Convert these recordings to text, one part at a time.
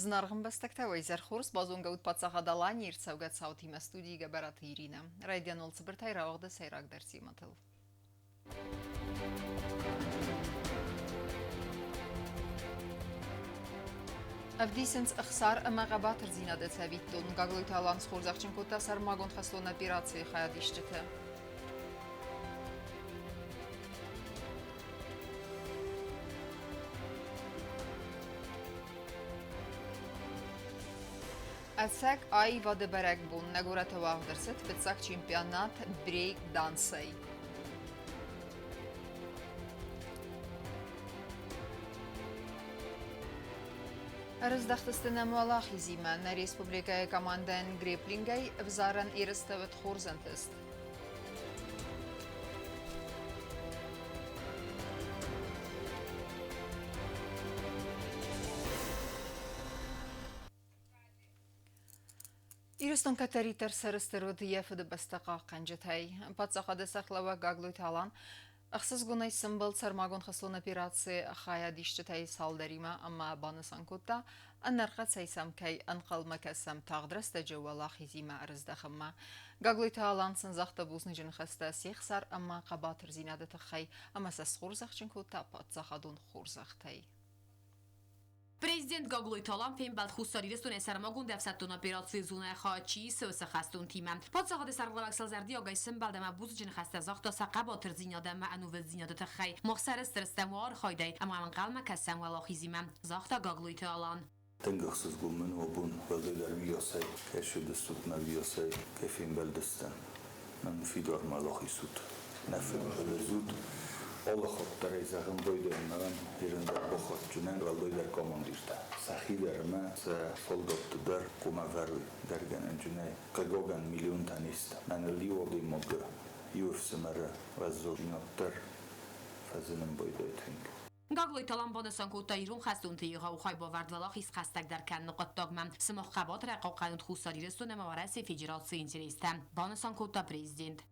Зынаргъ ӕмбӕстӕгтӕ, уӕ изӕр хорз, базонгӕ ут Паддзахад Аланийы ӕрцӕугӕ цаутимӕ студийы Гӕбӕраты Иринӕ. Райдиан уал цыбыртӕй рауагъды сӕйрагдӕр темӕтыл. Ӕвдисынц ӕхсар ӕмӕ хъӕбатырдзинады цӕвиттон. Гаглойты Алан схорзӕхджын кодта сӕрмагонд хӕстон операцийы хайадисджыты. Ӕцӕг аивады бӕрӕгбон нӕ горӕты уагъд ӕрцыд фыццаг чемпионат брейк-дансӕй. Ӕрыздӕхтысты нӕм уӕлахизимӕ. Нӕ республикӕйы командӕйӕн греплингӕй ӕвзарӕн ерыстӕ уыд хорз ӕнтыст. Ирыстон кӕддӕриддӕр сӕрыстыр уыд йӕ фыдыбӕстӕ хъахъхъӕнджытӕй. Паддзахады сӕргълӕууӕг Гаглойты Алан ӕхсызгонӕй сӕмбӕлд сӕрмагонд хӕстон операцийы хайадисджытӕй цалдӕримӕ ӕмӕ банысан кодта, ӕнӕрхъӕцӕй сӕм кӕй ӕнхъӕлмӕ кӕсӕм тагъд рӕстӕджы уӕлахизимӕ ӕрыздӕхынмӕ. Гаглойты Алан сын загъта бузныджы ныхӕстӕ се хсар ӕмӕ хъӕбатырдзинады тыххӕй ӕмӕ сӕ схорзӕхджын кодта паддзахадон хорзӕхтӕй. Президент Гаглойты Алан фембӕлд Хуссар Ирыстонӕй сӕрмагонд ӕфсӕддон операцийы зонӕйы хайад чи исы, уыцы хӕстонтимӕ. Паддзахады сӕргълӕууӕг сыл зӕрдиагӕй сӕмбӕлд ӕмӕ бузныджы ныхӕстӕ загъта сӕ хъӕбатырдзинад ӕмӕ ӕнувыддзинады тыххӕй. Мах сӕрыстыр стӕм уӕ архайдӕй ӕмӕ ӕнхъӕлмӕ кӕсӕм уӕлахизимӕ, загъта Гаглойты Алан. Тынг ӕхсызгон мын у абон, уӕлдайдӕр Миасӕй, кӕй ссыдыстут мӕ Миасӕй, кӕй фембӕлдыстӕм. Мӕн фидар уӕлахиз ут, нӕ фыдбылыз ут. Алы хатт дӕр ӕй зӕгъын байдайын мӕнӕн, ирон дӕр бахатджынӕн, уӕлдайдӕр командиртӕ. Сӕхи дӕр ӕмӕ сӕ солдатты дӕр хъуамӕ ӕвӕрой дӕргӕнӕнджынӕй. Хъыгагӕн, миллионтӕ не сты. Мӕныл иу адӕймагы, иу ӕфсымӕры уӕззаудзинад дӕр фӕзынын байдайы тынг. Гаглойты Алан банысан кодта ирон хӕстонты егъау хайбавӕрд уӕлахиз хӕстӕгдӕр кӕныны хъуыддагмӕ. Сымах хъӕбатырӕй хъахъхъӕнут Хуссар Ирыстон ӕмӕ Уӕрӕсейы Федерацийы интерестӕ, банысан кодта президент.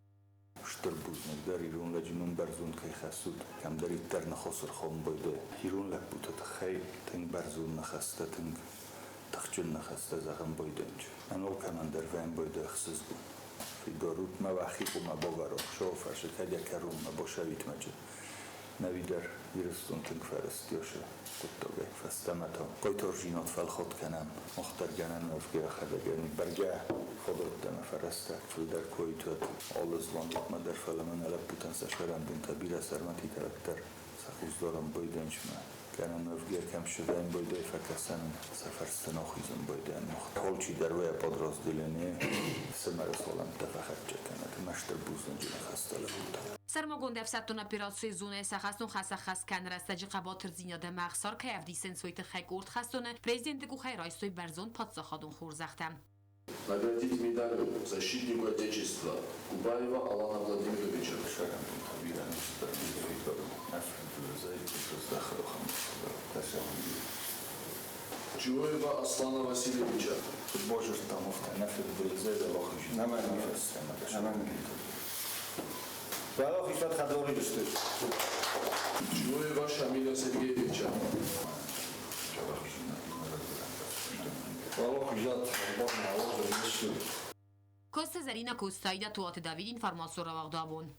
Стыр бузныг дӕр ирон лӕджы ном бӕрзонд кӕй хӕссут, кӕмдӕриддӕр ныхасы рхомбойды ирон лӕппуты тыххӕй тынг бӕрзонд ныхӕстӕ, тынг тыхджын ныхӕстӕ зӕгъын бойдӕнджы. Мӕныл кӕмӕндӕр вӕмбойды ӕхсызгон. Фидорут мӕ уӕхи хъумӕ бавӕрон, шофӕрсы кӕд йӕ кӕронмӕ босӕвитмӕджы. Нӕуидӕр Ирыстон тынг фӕрыст ёсы хъуыддагӕй. Фӕстӕмӕ та хъайтарзинад фӕлхатт кӕнӕм, мах дӕр гӕнӕн уӕвгӕ йӕхӕдӕг бӕргӕ фадӕттӕ ӕмӕ фӕрӕзтӕ фылдӕр куы алы зландмӕ дӕр, фӕлӕ мӕнӕ лӕппутӕн сӕ сӕрӕнбонтӕ бирӕ сӕрмӕтитӕ сӕ хъусдарӕн байдӕнчмӕ. Гӕнӕн уӕвгӕ кӕм сывӕн байдӕй фӕкӕсӕн, сӕ фӕрсты нохизын байдӕн. Алчидӕр уӕ подразделение фсымӕры салӕмттӕ фӕхӕццӕ кӕнӕд, мӕстыр бузныджы ныхӕстӕ лӕппутӕ. Сӕрмагонд ӕфсӕддон операцийы зонӕйы сӕ хӕстон хӕс ӕххӕст кӕныны рӕстӕджы хъӕбатырдзинад ӕмӕ ӕхсар кӕй ӕвдисынц, уый тыххӕй къорд хӕстоны президенты къухӕй райстой бӕрзонд паддзахадон хорзӕхтӕ. Наградить медалью «Защитнику Отечества» Кубаева Алана Владимировича. Чуева Аслана Васильевича. Чуева Шамиля Сергеевича. Коста Зарина Костайда Туаты Давид информацион рауагъды абон.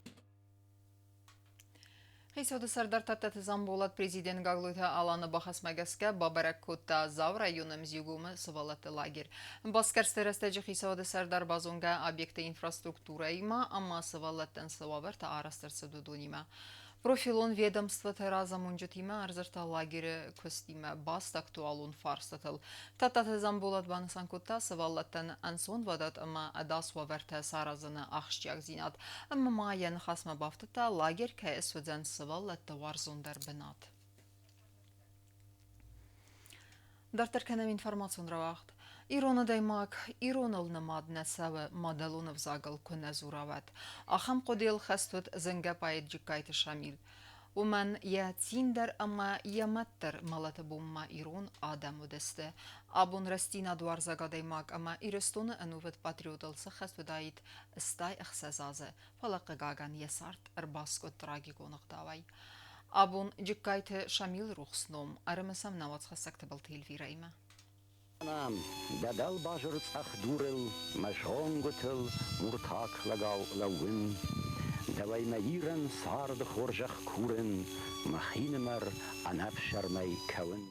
Хицауады сӕрдар Тадтаты Дзамболат президент Гаглойты Аланы бахӕсмӕ гӕсгӕ бабӕрӕг кодта Дзауы районы Мзиугомы сывӕллӕтты лагерь. Басгӕрсты рӕстӕджы хицауады сӕрдар базонгӕ объекты инфраструктурӕимӕ ӕмӕ сывӕллӕттӕн цы уавӕртӕ арӕзт ӕрцыд, уыдонимӕ. Профилон ведомствоты разамонджытимӕ ӕрдзырдта лагеры куыстимӕ баст актуалон фарстатыл. Тадтаты Дзамболат банысан кодта, сывӕллӕттӕн ӕнцонвадат ӕмӕ ӕдас уавӕртӕ саразыны ахсджиагдзинад ӕмӕ ма йӕ ныхасмӕ бафтыдта, лагерь кӕй суыдзӕн сывӕллӕтты уарзондӕр бынат. Дарддӕр кӕнӕм информацион рауагъд. Ирон адӕймаг ироныл нымад нӕ цӕуы мадӕлон ӕвзагыл куы нӕ дзура, уӕд. Ахӕм хъуыдыйыл хӕст уыд зынгӕ поэт Джыккайты Шамил. Уымӕн йӕ цин дӕр ӕмӕ йӕ мӕт дӕр мӕлӕты бонмӕ ирон адӕм уыдысты. Абон рӕстдзинадуарзаг адӕймаг ӕмӕ Ирыстоны ӕнувыд патриотыл цы хӕст уыдаид 86 азы, фӕлӕ хъыгагӕн йӕ цард ӕрбаскъуыд трагикон ӕгъдауӕй. Абон Джыккайты Шамилы рухс ном ӕрымысӕм нӕ уацхӕссӕг Тыбылты Эльвирӕимӕ. Дӕ дӕлбазыр цъӕх дурыл мӕ зонгуытыл муртак лӕгау лӕууын. Дӕуӕй мӕ Ирӕн царды хорзӕх курын, мӕхинымӕр ӕнӕфсӕрмӕй кӕуын.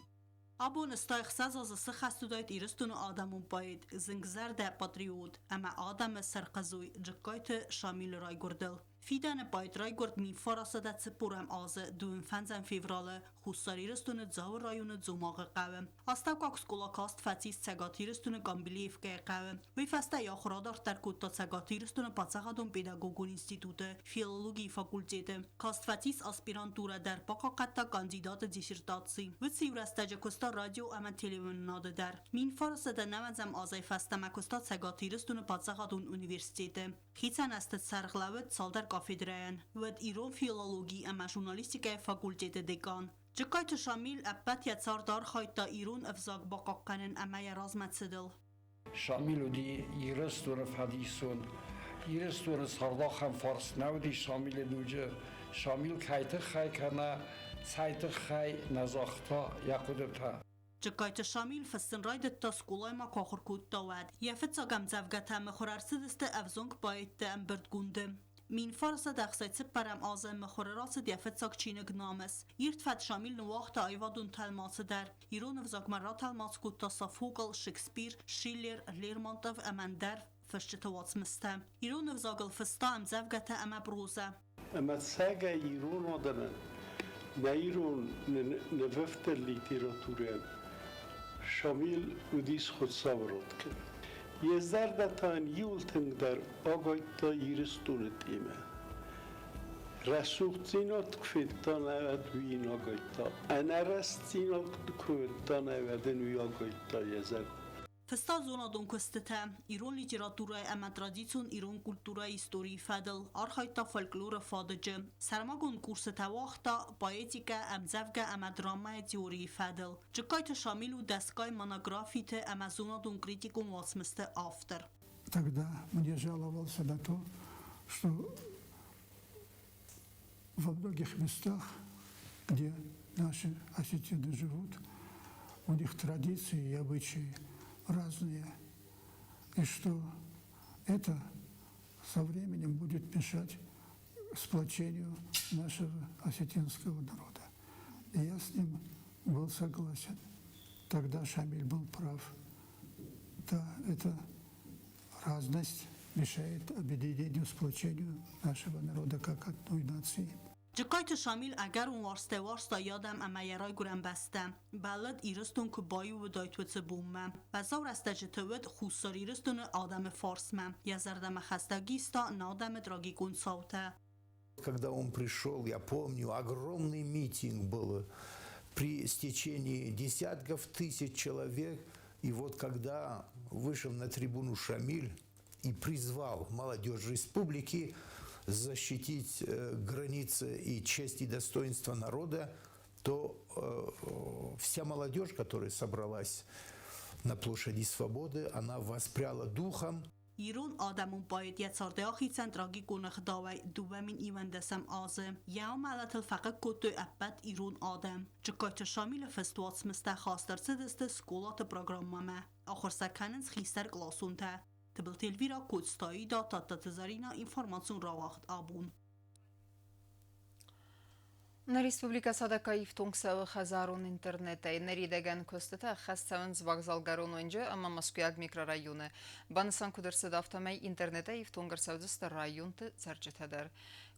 Абон 66 азы сыххӕст уыдаид Ирыстоны адӕмон поэт, зынгзӕрдӕ патриот ӕмӕ адӕмы сӕрхъызой Джыккайты Шамилы райгуырдыл. Фидӕны поэт райгуырд 1940 азы 25 февралы Хуссар Ирыстоны Дзауы районы Дзомагъы хъӕуы. Астӕуккаг скъола каст фӕцис Цӕгат Ирыстоны Гамбилиевкӕйы хъӕуы. Уый фӕстӕ йӕ ахуыр адарддӕр кодта Цӕгат Ирыстоны паддзахадон педагогон институты филологийы факультеты. Каст фӕцис аспирантурӕ дӕр, бахъахъхъӕдта кандидаты диссертаци. Уыцы иу рӕстӕджы куыста радио ӕмӕ телеуынынады дӕр. 1990 азӕй фӕстӕмӕ куыста Цӕгат Ирыстоны паддзахадон университеты. Хицӕн азты сӕргълӕууӕг цалдӕр кафедрӕйӕн, уӕд ирон филологи ӕмӕ журналистикӕйы факультеты декан. Джыккайты Шамил ӕппӕт йӕ цард архайдта ирон ӕвзаг бахъахъхъӕнын ӕмӕ йӕ размӕцыдыл. Шамил уыди Ирыстоны фӕдисон. Ирыстоны цардахӕм фарс нӕ уыди Шамилы дуджы. Шамил кӕй тыххӕй кӕнӕ цӕй тыххӕй нӕ загъта йӕ хъуыдытӕ. Джыккайты Шамил фыссын райдыдта скъолайы ма куы ахуыр кодта, уӕд. Йӕ фыццаг ӕмдзӕвгӕтӕ мыхуыр ӕрцыдысты ӕвзонг поэтты ӕмбырдгонды. 1964 азы мыхуыры рацыд йӕ фыццаг чиныг «Намыс». Ирд фӕд Шамил ныууагъта аивадон тӕлмацы дӕр. Ирон ӕвзагмӕ ратӕлмац кодта Софокл, Шекспир, Шиллер, Лермонтов ӕмӕ ӕндӕр фысджыты уацмыстӕ. Ирон ӕвзагыл фыста ӕмдзӕвгӕтӕ ӕмӕ прозӕ. Ӕмӕ цӕгӕй ирон адӕмӕн, нӕ ирон нывӕфтыд литературӕйӕн Шамил уыдис Хуыцауы родкӕ. Йӕ зӕрдӕ та йын иуыл тынгдӕр агайдта Ирыстоны темӕ. Рӕсугъддзинад куы федта, нӕуӕд уый йын агайдта. Ӕнӕрӕстдзинад куы федта, нӕуӕд ын уый агайдта йӕ зӕрдӕ. Фыста зонадон куыстытӕ ирон литературӕйы ӕмӕ традицион ирон культурӕйы историйы фӕдыл, архайдта фольклоры фадыджы, сӕрмагонд курсытӕ уагъта поэтикӕ, ӕмдзӕвгӕ ӕмӕ драмӕйы теорийы фӕдыл. Джыккайты Шамил у дӕсгай монографиты ӕмӕ зонадон-критикон уацмысты автор. Тогда мне жаловался на то, что во многих местах, где наши осетины живут, у них традиции и обычаи разные, и что это со временем будет мешать сплочению нашего осетинского народа. И я с ним был согласен. Тогда Шамиль был прав. Да, это разность мешает объединению, сплочению нашего народа как одной нации. Джыккайты Шамил ӕгӕрон уарзтӕй уарзта йӕ адӕм ӕмӕ йӕ райгуырӕн бӕстӕ. Бӕллыд Ирыстон куы баиу уыдаид уыцы бонмӕ. Уӕззау рӕстӕджыты уыд Хуссар Ирыстоны адӕмы фарсмӕ. Йӕ зӕрдӕмӕ хӕстӕг иста нӕ адӕмы трагикон цаутӕ. Когда он пришел, я помню, огромный митинг был при стечении десятков тысяч человек. И вот когда вышел на трибуну Шамиль и призвал молодежь республики защитить границы и честь и достоинство народа, то вся молодежь, которая собралась на площади Свободы, она воспряла духом. Ирон адӕмон поэт йӕ цардӕй ахицӕн трагикон ӕгъдауӕй 2021 азы. Йӕ амӕлӕтыл фӕхъыг кодтой ӕппӕт ирон адӕм. Джыккайты Шамилы фыст уацмыстӕ хаст ӕрцыдысты скъолаты программӕмӕ. Ахуыр сӕ кӕнынц хистӕр къласонтӕ. Тыбылты Эльвира, Коцты Аида, Тадтаты Зӕринӕ, информацион рауагъд «Абон». Нӕ республикӕ цадӕггай ифтонг цӕуы хӕдзарон интернетӕй. Ныридӕгӕн куыстытӕ ӕххӕст цӕуынц вокзалгӕрон уынджы ӕмӕ Мӕскуыйаг микрорайоны. Банысан куыд ӕрцыд, афтӕмӕй интернетӕй ифтонг ӕрцӕудзысты районты цӕрджытӕ дӕр.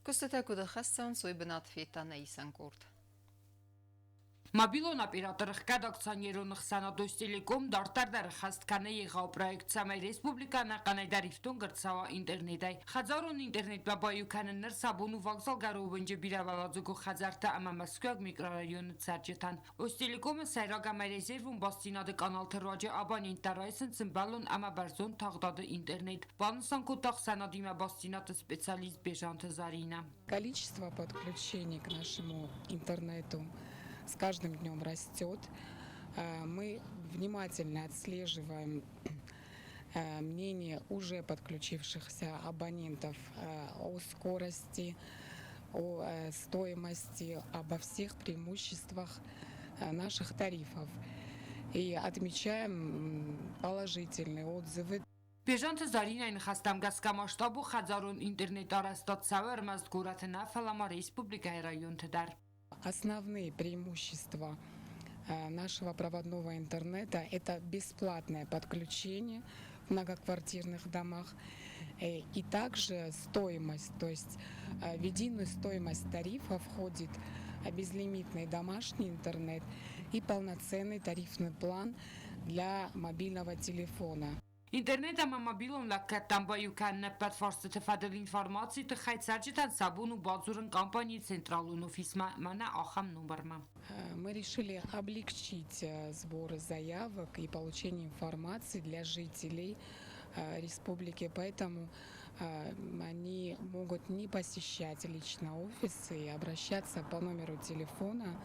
Куыстытӕ куыд ӕххӕст цӕуынц, уый бынат федта нӕ исӕн къорд. Мобилон оператор ӕхгӕд акционерон ӕхсӕнад Остелеком дарддӕр дӕр ӕххӕст кӕны егъау проект, цӕмӕй республикӕ ӕнӕхъӕнӕй дӕр ифтонг ӕрцӕуа интернетӕй. Хӕдзарон интернетмӕ баиу кӕнын ныр сӕ бон у вокзалгӕрон уынджы бирӕуӕладзыгон хӕдзӕрттӕ ӕмӕ Мӕскуыйаг микрорайоны цӕрджытӕн. Остелекомы сӕйраг ӕмӕ резервон бастдзинады къаналты руаджы абоненттӕ райсынц ӕмбӕлон ӕмӕ бӕрзонд тагъдады интернет, банысан кодта ӕхсӕнадимӕ бастдзинады специалист Бежанты Заринӕ. Количество подключений к нашему интернету с каждым днем растет. Мы внимательно отслеживаем мнение уже подключившихся абонентов о скорости, о стоимости, обо всех преимуществах наших тарифов. И отмечаем положительные отзывы. Бежанты Заринайы ныхӕстӕм гӕсгӕ масштабон хӕдзарон интернет арӕзтад цӕуы ӕрмӕст горӕты нӕ, фӕлӕ ма республикӕйы районты дӕр. Основные преимущества нашего проводного интернета – это бесплатное подключение в многоквартирных домах и также стоимость, то есть в единую стоимость тарифа входит безлимитный домашний интернет и полноценный тарифный план для мобильного телефона. Интернет ӕмӕ мобилон лӕггӕдтӕм баиу кӕныны ӕппӕт фарстыты фӕдыл информацийы тыххӕй цӕрджытӕн сӕ бон у бадзурын компанийы централон офисмӕ мӕнӕ ахӕм номырмӕ. Мы решили облегчить сбор заявок и получение информации для жителей республики, поэтому они могут не посещать лично офисы и обращаться по номеру телефона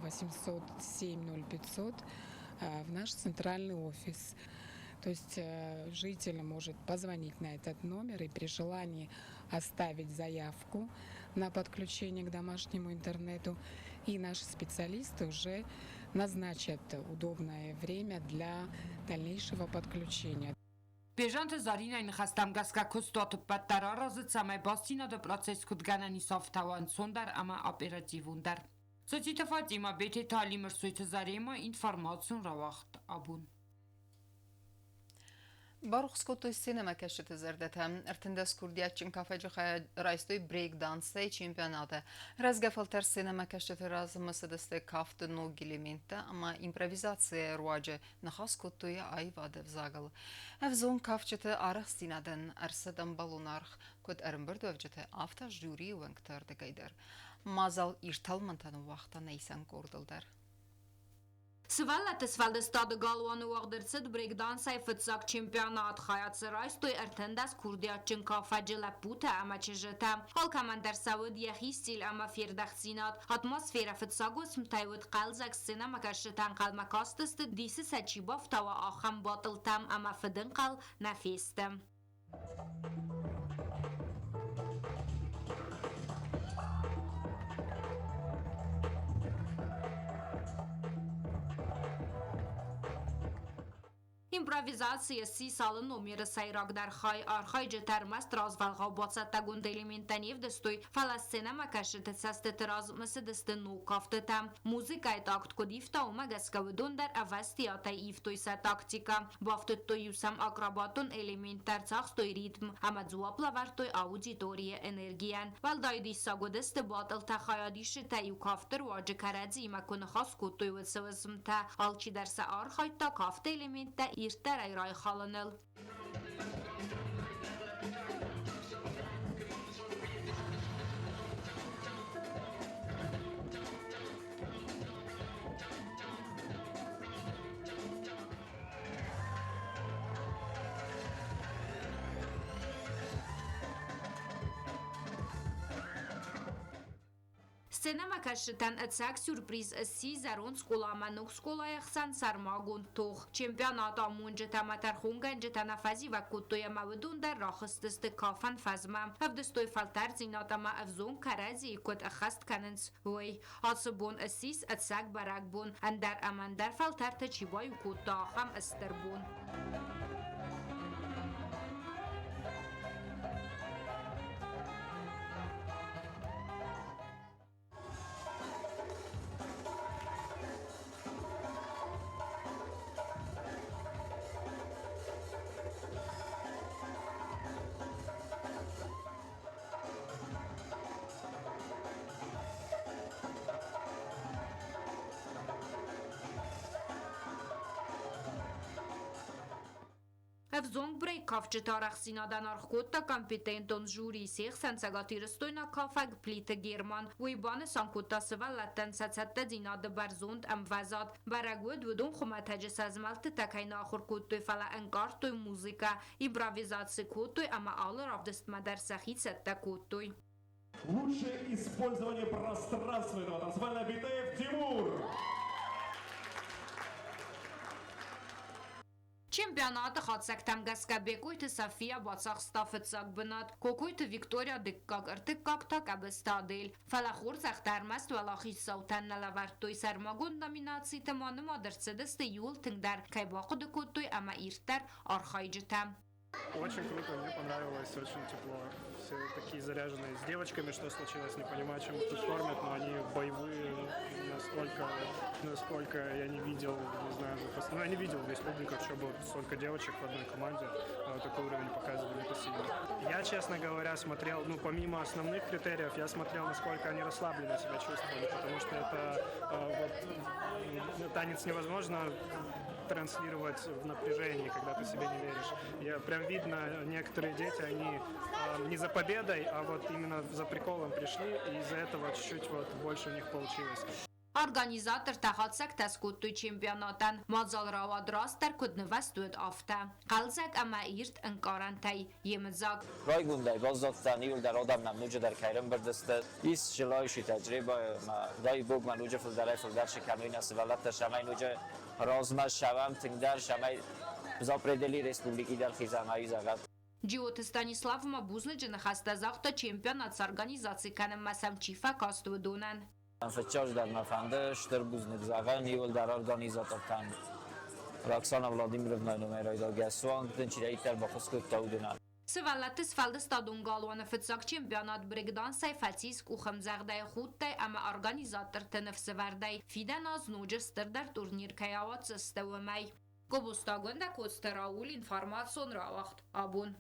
807 0500 в наш центральный офис. То есть житель может позвонить на этот номер и при желании оставить заявку на подключение к домашнему интернету. И наши специалисты уже назначат удобное время для дальнейшего подключения. Бежанты Заринайы ныхӕстӕм гӕсгӕ куыстуаты ппӕт дӕр аразы, цӕмӕй бастдзинады процесс куыд гӕнӕн ис, афтӕ уа ӕнцондӕр ӕмӕ оперативондӕр. Цоциты Фатимӕ, Бететы Алим, Ӕрсойты Заремӕ, информацион рауагъд абон. Барухс кодтой сценӕмӕкӕсджыты зӕрдӕтӕ. 13 курдиатджын кафӕджы хайад райстой брейк-дансӕй чемпионаты. Рӕзгӕ фӕлтӕр сценӕмӕкӕсджыты размӕ цыдысты кафты ног элементтӕ ӕмӕ импровизацийы руаджы ныхас кодтой аивады ӕвзагыл. Ӕвзонг кафджыты арӕхстдзинадӕн ӕрцыд ӕмбӕлон аргъ, куыд ӕрӕмбырдуӕвджыты, афтӕ жюрийы уӕнгты ӕрдыгӕй дӕр. Мадзал иртӕлмӕнтӕ ныууагъта нӕ исӕн къордыл дӕр. Сывӕллӕтты сфӕлдыстады галуаны уагъд ӕрцыд брейкдансӕй фыццаг чемпионат. Хайад дзы райстой 13 курдиатджын кафӕджы лӕппутӕ ӕмӕ чызджытӕ. Алкӕмӕн дӕр сӕ уыд йӕхи стиль ӕмӕ фердӕхтдзинад. Атмосферӕ фыццаг уысмтӕй уыд хъӕлдзӕг, сценӕмӕкӕсджытӕ ӕнхъӕлмӕ кастысты, дисы сӕ чи бафтауа, ахӕм батлтӕм ӕмӕ фыдӕнхъӕл нӕ фесты. Импровизаци ссис алы номеры сӕйрагдӕр хай. Архайджытӕ ӕрмӕст развӕлгъау бацӕттӕгонд элементтӕ не вдыстой, фӕлӕ сценӕмӕкӕсджыты цӕстыты раз мысыдысты ног кафтытӕ. Музыкӕйы такт куыд ивта, уымӕ гӕсгӕ уыдон дӕр ӕвӕстиатӕй ивтой сӕ тактикӕ. Бафтыдтой-иу сӕм акробатон элементтӕ, ӕрцахстой ритм ӕмӕ дзуапп лӕвӕрдтой аудиторийы энергийӕн. Уӕлдай диссаг уыдысты батлтӕ хайадисджытӕ-иу кафты руаджы кӕрӕдзиимӕ куы ныхас кодтой, уыцы уысмтӕ. Алчидӕр сӕ архайдта кафты элементтӕ ирддӕрӕй райхалыныл. Сценӕмӕкӕсджытӕн ӕцӕг сюрприз сси зӕронд скъоламӕ ног скъолайы хсӕн сӕрмагонд тох. Чемпионат амонджытӕ ӕмӕ тӕрхонгӕнджытӕ нӕ фӕзивӕг кодтой ӕмӕ уыдон дӕр рахызтысты кафӕн фӕзмӕ. Ӕвдыстой фӕлтӕрддзинад ӕмӕ ӕвзонг кӕрӕдзийы куыд ӕххӕст кӕнынц, уый. Ацы бон ссис ӕцӕг бӕрӕгбон, ӕндӕр ӕмӕ ӕндӕр фӕлтӕртӕ чи баиу кодта, ахӕм стыр бон. Ӕвзонг брейк-кафджыты арӕхстдзинадӕн аргъ кодта компетентон жюри, се хсӕн цӕгатирыстойнаг кафӕг Плиты Герман. Уый банысан кодта сывӕллӕттӕн сӕ цӕттӕдзинады бӕрзонд ӕмвӕзад. Бӕрӕг уыд, уыдон хуымӕтӕджы сӕ змӕлдтытӕ кӕй нӕ ахуыр кодтой, фӕлӕ ӕнкъардтой музыкӕ, импровизаци кодтой ӕмӕ алы равдыстмӕ дӕр сӕхи цӕттӕ кодтой. Лучшее использование пространства этого танцевального Битаев Тимур. Чемпионаты хатдзӕгтӕм гӕсгӕ Бекъойты София бацахста фыццаг бынат, Кокойты Виктория дыккаг, ӕртыккаг та Къӕбысты Адель. Фӕлӕ хорзӕхтӕ ӕрмӕст уӕлахиздзаутӕн нӕ лӕвӕрдтой сӕрмагонд номинациты ма нымад ӕрцыдысты иууыл тынгдӕр кӕй бахъуыды кодтой ӕмӕ ирддӕр архайджытӕ. Очень круто, мне понравилось, очень тепло. Все такие заряженные. С девочками что случилось, не понимаю, чем их тут кормят, но они боевые настолько, насколько я не видел, не знаю, ну, я не видел в республиках, чтобы столько девочек в одной команде такой уровень показывали, это сильно. Я, честно говоря, смотрел, ну, помимо основных критериев, я смотрел, насколько они расслабленно себя чувствовали, потому что это вот, танец невозможно транслировать в напряжении, когда ты себе не веришь. Я прям видно, некоторые дети, они не за победой, а вот именно за приколом пришли, и из-за этого чуть-чуть вот больше у них получилось. Организатортӕ хатдзӕгтӕ скодтой чемпионатӕн. Мадзал рауад растдӕр куыд нывӕзт уыд, афтӕ. Хъӕлдзӕг ӕмӕ ирд ӕнкъарӕнтӕй йемыдзаг. Райгондӕй баззадтӕн, иууылдӕр адӕм нӕм ноджыдӕр кӕй ӕрӕмбырд сты. Ис желающий тӕджрибӕ ӕмӕ дай бог ма ноджы фылдӕрӕй-фылдӕр цы кӕной нӕ сывӕллӕттӕ, цӕмӕй ноджы размӕ ссӕуӕм тынгдӕр, цӕмӕй запредели республики дӕр хизӕм ӕй зӕгъӕм. Джиоты Станислав ма бузныджы ныхӕстӕ загъта чемпионат сорганизаци кӕнынмӕ сӕм чи фӕкаст, уыдонӕн. Фыццаджыдӕр мӕ фӕнды стыр бузныг зӕгъын иууылдӕр организатортӕн. Роксана Владимировнайы номӕй райдайгӕ суанг дын чидӕриддӕр баххуыс кодта, уыдонӕн. Сывӕллӕтты сфӕлдыстадон галуаны фыццаг чемпионат брейкдансӕй фӕцис къухӕмдзӕгъдӕй, худтӕй ӕмӕ организаторты ныфсӕвӕрдӕй. Фидӕн аз ноджы стырдӕр турнир кӕй ауадздзысты, уымӕй. Гобозтагондӕ Коцты Рауль информацион рауагъд абон.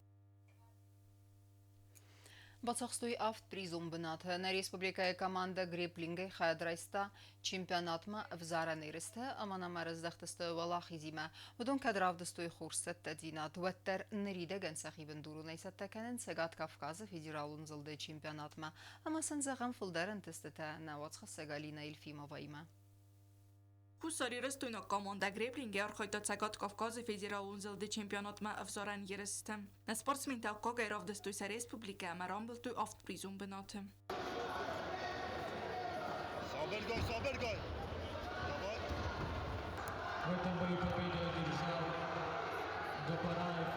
Бацахстой авд призон бынаты. Нӕ республикӕйы командӕ греплингӕй хайад райста чемпионатмӕ ӕвзарӕн ерыстӕ ӕмӕ нӕм ӕрӕздӕхтысты уӕлахизимӕ. Уыдон кӕд равдыстой хорз цӕттӕдзинад, уӕддӕр ныридӕгӕн сӕхи бындуронӕй цӕттӕ кӕнынц Цӕгат Кавказы федералон зылды чемпионатмӕ ӕмӕ сын зӕгъӕм фылдӕр ӕнтыстытӕ нӕ уацхӕссӕг Алинӕ Елфимоваимӕ. Хуссарирыстойнаг командӕ греплингӕй архайдта Цӕгат Кавказы федералон зылды чемпионатмӕ ӕвзарӕн ерысты. Нӕ спортсментӕ аккагӕй равдыстой сӕ республикӕ ӕмӕ рамбылдтой авд призон бынаты. Сабыргай, сабыргай! Давай! В этом бою победу одержал Гапараев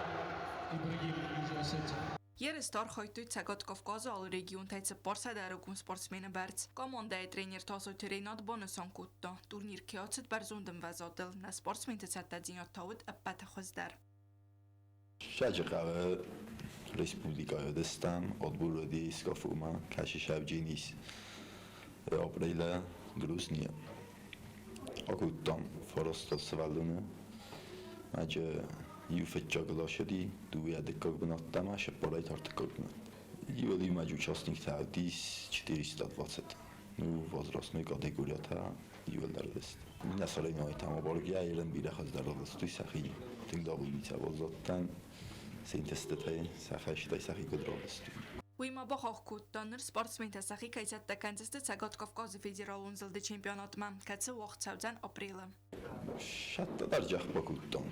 Ибрагим, Южная Осетия. Ерысты архайдтой Цӕгат Кавказы алы регионтӕй 400 ӕрыгон спортсмены бӕрц. Командӕйы тренер Тасойты Ренат банысан кодта, турнир кӕй ацыд бӕрзонд ӕмвӕзадыл, нӕ спортсменты цӕттӕдзинад та уыд ӕппӕты хуыздӕр. Саджыхъӕуы республикӕйы уыдыстӕм, отбор уыди Скофумӕ, кӕсы Сӕвджинис апрелы Грузнийы. Акодтам фарастыл сывӕллоны. Мӕджы иу фыццаг ласыди, дыууӕ дыккаг бынӕттӕ ӕмӕ цыппарӕй та ӕртыккаг бынат. Иуыл-иумӕджы участниктӕ уыдис 420. Ну, возрастной категориятӕ иуылдӕр уыдысты. Иннӕ соревнованийтӕм абаргӕйӕ ерын бирӕ хуыздӕр равдыстой сӕхи. Тынг довольныйтӕ баззадтӕн се нтыстытӕй, сӕ хӕстӕй сӕхи куыд равдыстой. Уый ма бахахх кодта, ныр спортсментӕ сӕхи кӕй цӕттӕ кӕндзысты Цӕгат Кавказы федералон зылды чемпионатмӕ, кӕцы уагъд цӕудзӕн апрелы. Сӕттӕ дӕр зӕхх бакодтам.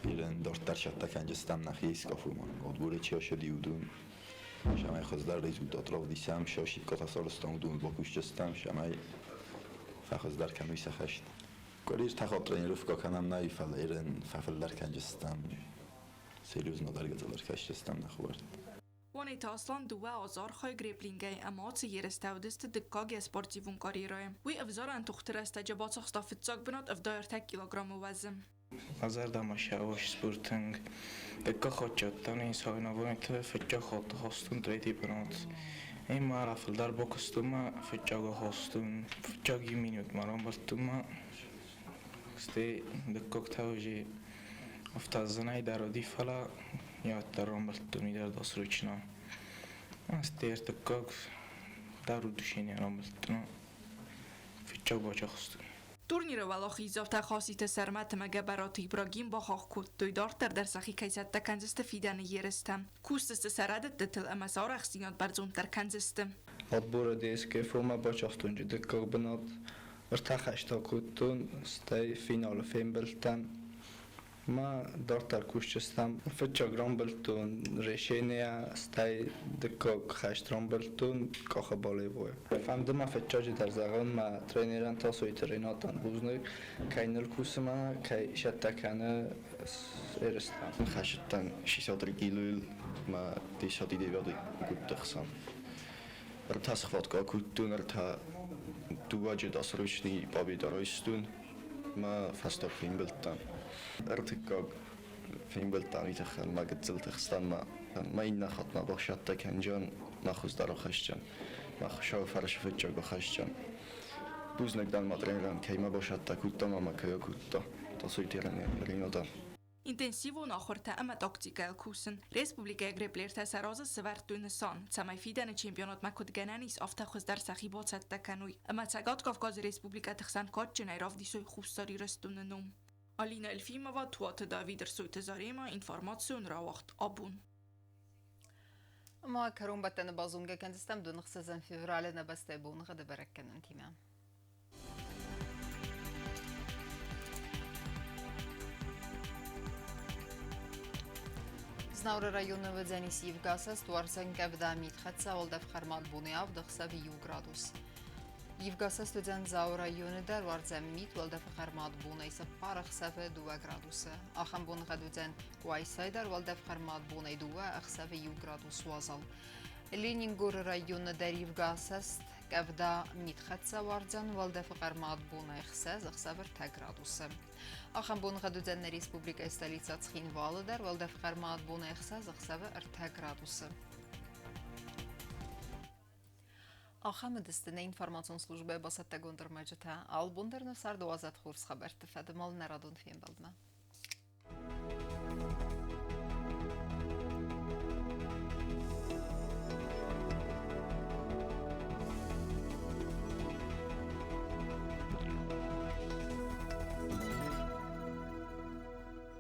Ирӕн дарддӕр сӕттӕ кӕнджыстӕм нӕхи скафумӕ. Отборы чи ацыди, уыдон цӕмӕй хуыздӕр результат равдисӕм, сӕ сарӕзтам, уыдон бакусджыстӕм, цӕмӕй фӕхуыздӕр кӕной сӕ хӕст. Къуыри тренировка кӕнӕм нӕй, фӕлӕ ирӕн фӕфылдӕр кӕнджыстӕм, серьезно дӕр гыццыл ӕркӕсджыстӕм нӕ хабӕртты. Уанеты Аслан дыууӕ азы архайы греплингӕй ӕмӕ ацы ерыстӕ уыдысты дыккаг йӕ спортивон карьерӕйы. Уый ӕвзарӕн тохты рӕстӕджы бацахста фыццаг бынат 73 килограммы уӕзы. Мӕ зӕрдӕмӕ сӕ спортинг. Дыккаг хатт адтӕн соревнованиты фыццаг хатт хастон третий бынат. Ӕмӕ фылдӕр бакуыстон ӕмӕ фыццаг ахастон. Фыццаг иу минутмӕ рамбылдтон ӕмӕ стӕй дыккаг та уже афтӕ зынӕй дӕр уыди, фӕлӕ уӕддӕр рамбылдтон уый дӕр досрочно. Стӕй ӕртыккаг дӕр удушение рамбылдтон. Фыццаг бачахстон. Турниры уӕлахиздзаутӕ Хаситы Сӕрмӕт ӕмӕ Гӕбӕраты Ибрагим бахахх кодтой, дарддӕр дӕр сӕхи кӕй цӕттӕ кӕндзысты фидӕны ерыстӕм. Кусдзысты сӕ рӕдыдтытыл ӕмӕ сӕ арӕхстдзинад бӕрзонддӕр кӕндзысты. Отборы ДСК формӕ бачахстон дыккаг бынат. Ӕртӕ хӕсты акодтон, стӕй финалы фембӕлдтӕн. Ма дарддӕр кусджытӕм фыццаг рамбылдтон решения, стӕй дыккаг хӕст рамбылдтон Каха Балевойы. Фӕнды мӕ фыццаджыдӕр зӕгъын мӕ тренерӕн Тасойты Ренатӕн бузныг, кӕй ныл кусы мӕ, кӕй цӕттӕ кӕны ерыстӕм. Хӕсыдтӕн 63 килойыл мӕ 59 гудты хсӕн. Ӕртӕ схватка кодтон, ӕртӕ дыууӕ досрочный победа райстон мӕ фӕстаг фембӕлдтӕн. Ӕртыккаг фембӕлдтӕн уый тыххӕн мӕ гыццыл тыхстӕн мӕ мӕ иннӕ хатт мӕ бахсадта кӕнджын, мӕ хуыздӕр ахӕсджын, мӕ Хуыцауы фӕрсы фыццаг ахӕсджын. Бузныг дӕн мӕ тренерӕн, кӕй мӕ басадта кодта ӕмӕ мӕ кӕй акодта. Тасойты Ренатӕн. Интенсивон ахуыртӕ ӕмӕ тактикӕйыл кусын. Республикӕйы грэпплертӕ сӕ разы сӕвӕрдтой нысан, цӕмӕй фидӕны чемпионатмӕ куыд гӕнӕн ис, афтӕ хуыздӕр сӕхи бацӕттӕ кӕной ӕмӕ Цӕгат Кавказы республикӕты хсӕн кадджынӕй равдисой Хуссар Ирыстоны ном. Алина Эльфимова, Туаты Давид, Ӕрсойты Заремӕ, информацион рауагъд «Абон». Ма кӕронбӕттӕны базонгӕ кӕндзыстӕм 26 февралы нӕ бӕстӕйы боныгъӕды бӕрӕггӕнӕнтимӕ. Знауыры районы уыдзӕнис ивгӕсӕст, уардзӕн къӕвда, митхӕццӕ, уӕлдӕф хъӕрмад боны авд, ӕхсӕвы иу градус. Ивгӕсӕст уыдзӕн Дзауы районы дӕр, уардзӕн мит, уӕлдӕфы хъӕрмад бонӕй цыппар, ӕхсӕвы дыууӕ градусы. Ахӕм боныгъӕд уыдзӕн Къуайсайы дӕр, уӕлдӕф хъӕрмад бонӕй дыууӕ, ӕхсӕвы иу градус уазал. Ленингоры районы дӕр ивгӕсӕст, къӕвда митхӕццӕ уардзӕн, уӕлдӕфы хъӕрмад бонӕй ӕхсӕз, ӕхсӕвы ӕртӕ градусы. Ахӕм боныгъӕд уыдзӕн нӕ республикӕйы столицӕ Цхинвалы дӕр, уӕлдӕф хъӕрмад бонӕй ӕхсӕз, ӕхсӕвы ӕртӕ градусы. Ахӕм уыдысты нӕ информацион службӕйы бацӕттӕгонд ӕрмӕджытӕ. Албон дӕр нӕ царды уадзӕд хорз хабӕртты фӕдыл нӕ радон фембӕлдмӕ.